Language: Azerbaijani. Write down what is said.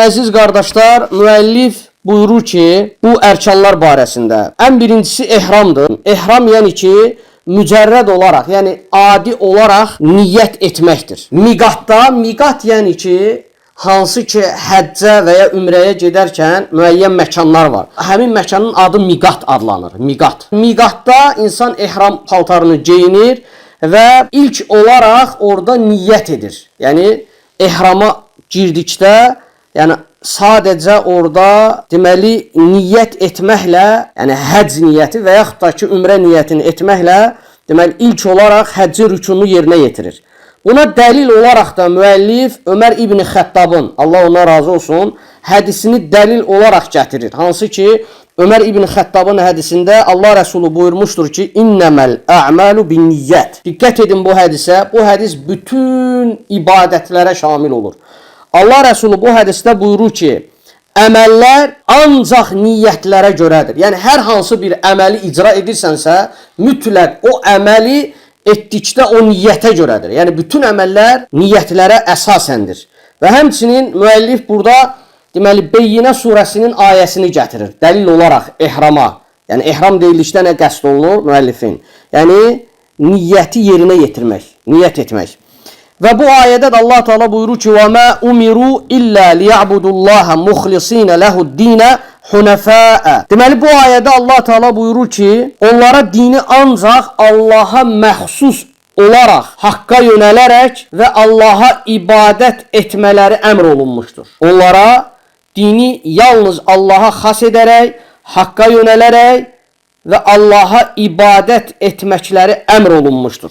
Əziz qardaşlar, müəllif buyurur ki, bu ərkanlar barəsində ən birincisi ehramdır. Ehram yəni ki, mücərrəd olaraq, yəni adi olaraq niyyət etməkdir. Miqatda, miqat yəni ki, hansı ki həccə və ya ümrəyə gedərkən müəyyən məkanlar var. Həmin məkanın adı miqat adlanır. Miqat. Miqatda insan ehram paltarını geyinir və ilk olaraq orada niyyət edir. Yəni ehrama girdikdə, yəni sadəcə orada deməli niyyət etməklə, yəni həcc niyyəti və yaxud da ki ümrə niyyətini etməklə, deməli ilk olaraq həccin rükününü yerinə yetirir. Buna dəlil olaraq da müəllif Ömər İbni Xəttabın, Allah ondan razı olsun, hədisini dəlil olaraq gətirir. Hansı ki Ömər İbni Xəttabın hədisində Allah Rəsulu buyurmuşdur ki, İnləməl ə'məlu binniyyət. Diqqət edin bu hədisə. Bu hədis bütün ibadətlərə şamil olur. Allah Rəsulu bu hədisdə buyurur ki, əməllər ancaq niyyətlərə görədir. Yəni hər hansı bir əməli icra edirsənsə, mütləq o əməli etdikdə o niyyətə görədir. Yəni bütün əməllər niyyətlərə əsasəndir. Və həmçinin müəllif burada deməli Beyyinə surəsinin ayəsini gətirir. Dəlil olaraq ehrama. Yəni ehram deyildikdə nə qəsd olunur müəllifin? Yəni niyyəti yerinə yetirmək, niyyət etmək. Və bu ayədə də Allah Teala buyurur ki: "Və mə umiru illə liya'budullaha muxlisin lehu'd-dinə hunafa'a." Deməli bu ayədə Allah Teala buyurur ki, onlara dini ancaq Allaha məxsus olaraq haqqa yönələrək və Allaha ibadət etmələri əmr olunmuşdur. Onlara dini yalnız Allaha xas edərək, haqqa yönələrək və Allaha ibadət etməkləri əmr olunmuşdur.